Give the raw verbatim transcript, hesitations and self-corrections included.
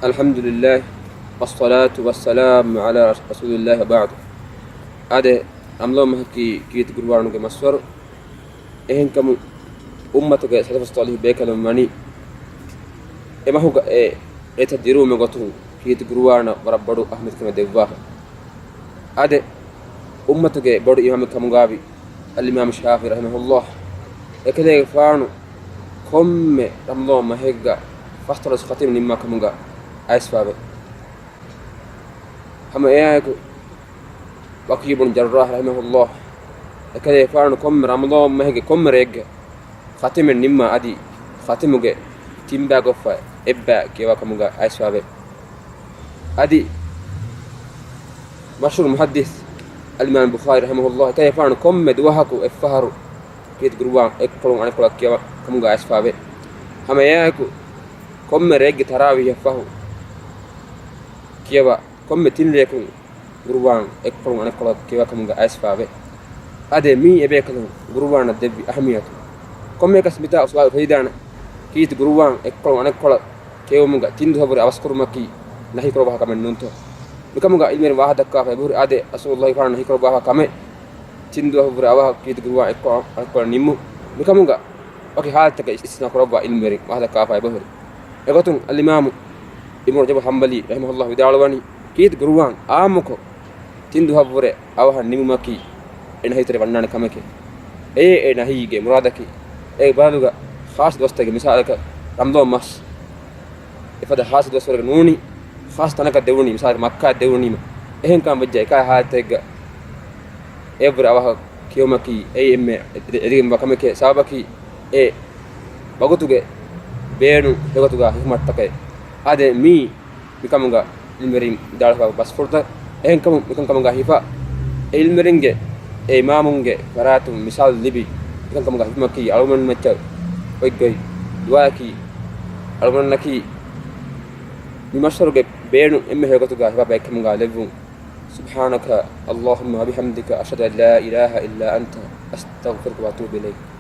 الحمد لله والصلاة والسلام على رسول الله وبعد. އާދެ، ރަމަޟާން މަހަކީ ކީރިތި ޤުރުއާނުގެ މަސްވަރު. އެހެންކަމުން އުއްމަތުގެ ސަލަފު ޞާލިޙު ބޭކަލުން ވަނީ އެ މަހުގަ އެ ރޭތައް ދިރުވުމުގެ ގޮތުން ކީރިތި ޤުރުއާނަށް ވަރަށް ބޮޑު އަހައްމިޔަތުކަމެއް ދެއްވާފަ. އާދެ، އުއްމަތުގެ ބޮޑު އިމާމެއް ކަމުގާވި އަލްއިމާމު ޝާފިޢީ ރަޙިމަހުﷲ އެކަލޭގެފާނު ކޮންމެ ރަމަޟާން މަހެއްގަ ފަސްދޮޅަސް ޚަތިމް ނިންމާ ކަމުގަ އައިސްފާވޭ. ހަމަ އެއާއެކު ވަކީޢު ބުނު ޖައްރާޙް ރަޙިމަހުﷲ އެކަލޭގެފާނު ކޮންމެ ރަމަޟާން މަހެއްގެ ކޮންމެ ރެއެއްގަ ޚަތިމެއް ނިންމާ އަދި ޚަތިމުގެ ތިންބައި ގޮށްފަ އެއްބައި ކިޔަވާ ކަމުގަ އައިސްފާވޭ. އަދި މަޝްހޫރު މުޙައްދިސް އަލްއިމާމު ބުޚާރީ ރަޙިމަހުﷲ އެކަލޭގެފާނު ކޮންމެ ދުވަހަކު އެއްފަހަރު ކީރިތި ޤުރުއާން އެއްކޮޅުން އަނެއްކޮޅަށް ކިޔަވާ ކަމުގަ އައިސްފާވޭ. ހަމަ އެއާއެކު ކޮންމެ ރެއެއްގެ ތަރާވީޙަށް ފަހު ކިޔަވާ ކޮންމެ ތިން ރެޔަކުން ޤުރުއާން އެއްކޮޅުން އަނެއްކޮޅަށް ކިޔަވާ ކަމުގަ އައިސްފާވޭ. އާދެ، މީ އެބޭކަލުން ޤުރުއާނަށް ދެއްވި އަހައްމިޔަތު. ކޮންމެއަކަސް މިތާ ސުވާލު އުފެދިދާނެ، ކީރިތި ޤުރުއާން އެއްކޮޅުން އަނެއްކޮޅަށް ކިޔެވުމުގަ ތިން ދުވަހަށްވުރެ އަވަސްކުރުމަކީ ނަހީކުރައްވާ ކަމެއް ނޫންތޯ؟ މިކަމުގަ ޢިލްމުވެރިން ވާހަކަ ދައްކާފަ އެބަހުރި. އާދެ، ރަސޫލުﷲ ފާނު ނަހީކުރައްވާފަ ކަމެއް ތިން ދުވަހަށްވުރެ އަވަހަށް ކީރިތި ޤުރުއާން އެއްކޮޅުން އަނެއްކޮޅަށް ނިންމުން. މިކަމުގަ ވަކި ޙާލަތަކަށް އިސްތިސްނާ ކުރައްވާ ޢިލްމުވެރިން ވާހަކަ ދައްކާފަ އެބަހުރި. އެގޮތުން އަލްއިމާމު އިބްނު ރަޖަބު ޙަންބަލީ ރަޙިމަހުﷲ ވިދާޅުވަނީ، ކީރިތި ޤުރުއާން ޢާއްމުކޮށް ތިން ދުވަހަށްވުރެ އަވަހަށް ނިމުމަކީ އެ ނަހީތެރޭ ވަންނާނެ ކަމެކޭ. އެއީ އެ ނަހީގެ މުރާދަކީ. އެ ބަދަލުގަ ޚާއްޞަ ދުވަސްތަކެއް، މިސާލަކަށް ރަމަޟާން މަސް އެފަދަ ޚާއްޞަ ދުވަސްވަރެއް ނޫނީ، ޚާއްޞަ ތަނަކަށް ދެވުނީ، މިސާލަކަށް މައްކާއަށް ދެވުނީމަ، އެހެން ކަމަށް ވެއްޖެ އެކާ ޙާލަތެއްގަ އެއަށްވުރެ އަވަހަށް ކިޔެވުމަކީ އެއީ އެންމެ އެ-، އެދިގެންވާ ކަމެކޭ. ސަބަބަކީ އެ ވަގުތުގެ ބޭނުން ހެޔޮގޮތުގަ ޙިކުމަތްތަކެއް. އާދެ، މީ މިކަމުގަ ޢިލްމުވެރިން ވިދާޅުވާ ބަސްފުޅުތައް. އެހެންކަމުން މިކަންކަމުގަ ހިފާ އެ ޢިލްމުވެރިންގެ އެ އިމާމުންގެ ފަރާތުން މިސާލު ލިބި، މިކަންކަމުގަ ހިފުމަކީ އަޅުގަނޑުމެން މައްޗަށް އޮތްގޮތް ދުޢާއަކީ، އަޅުގަނޑަކީ މި މަޝްހަރުގެ ބޭނުން އެންމެ ހެޔޮގޮތުގަ ހިފާ ބައެއްކަމުގަ ލެއްވުން. سبحانك اللهم وبحمدك، أشهد أن لا إله إلا أنت، أستغفرك وأتوب إليك.